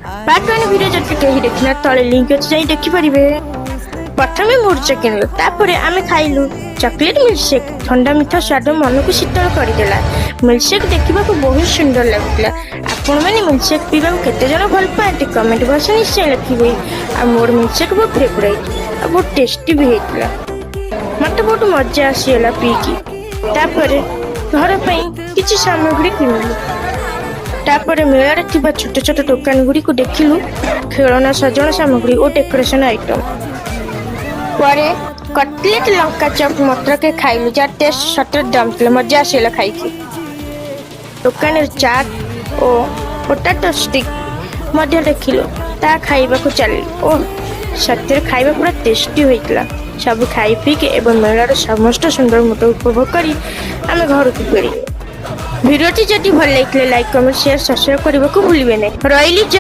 Part 1 video ଯଦି କେହି ଦେଖିନା, ତଳେ ଲିଙ୍କ ଅଛି, ଯାଇ ଦେଖିପାରିବେ। ପ୍ରଥମେ ମୁରୁଜ କିଣିଲୁ, ତାପରେ ଆମେ ଖାଇଲୁ ଚକୋଲେଟ୍ ମିଲ୍କଶେକ୍। ଥଣ୍ଡା ମିଠା ସ୍ୱାଦ ମନକୁ ଶୀତଳ କରିଦେଲା। ମିଲ୍କଶେକ୍ ଦେଖିବାକୁ ବହୁତ ସୁନ୍ଦର ଲାଗୁଥିଲା। ଆପଣମାନେ ମିଲ୍କଶେକ୍ ପିଇବାକୁ କେତେ ଜଣ ଭଲ ପାଆନ୍ତି, କମେଣ୍ଟ ବକ୍ସରେ ନିଶ୍ଚୟ ଲେଖିବେ। ଆଉ ମୋର ମିଲ୍କଶେକ୍ ବହୁତ ଫେଭରାଇଟ୍ ଆଉ ବହୁତ ଟେଷ୍ଟି ବି ହେଇଥିଲା। ମତେ ବହୁତ ମଜା ଆସିଗଲା ପିଇକି। ତାପରେ ଘର ପାଇଁ କିଛି ସାମଗ୍ରୀ କିଣିଲୁ। ତାପରେ ମେଳାରେ ଥିବା ଛୋଟ ଛୋଟ ଦୋକାନ ଗୁଡ଼ିକୁ ଦେଖିଲୁ, ଖେଳନା, ସଜଣା ସାମଗ୍ରୀ ଓ ଡେକୋରେସନ ଆଇଟମ୍। ପରେ କଟଲେଟ୍, ଲଙ୍କା ଚପ୍ ମଟରକେ ଖାଇଲୁ, ଯାହା ଟେଷ୍ଟ ସତରେ ଦମ୍ ଥିଲା। ମଜା ଆସିଗଲା ଖାଇକି। ଦୋକାନରେ ଚାଟ୍ ଓ ପୋଟାଟୋ ଷ୍ଟିକ୍ ମଧ୍ୟ ଦେଖିଲୁ, ତାହା ଖାଇବାକୁ ଚାଲିଲୁ। ଓ ସତରେ ଖାଇବା ପୁରା ଟେଷ୍ଟି ହୋଇଥିଲା। ସବୁ ଖାଇ ପିଇକି ଏବଂ ମେଳାର ସମସ୍ତ ସୁନ୍ଦର ମୁହୂର୍ତ୍ତ ଉପଭୋଗ କରି ଆମେ ଘରକୁ ଫେରିଲୁ। ଭିଡ଼ିଓଟି ଯଦି ଭଲ ଲାଗିଥିଲେ, ଲାଇକ୍, କମେଣ୍ଟ, ସେୟାର, ସବସ୍କ୍ରାଇବ୍ କରିବାକୁ ଭୁଲିବେ ନାହିଁ। ରହିଲି।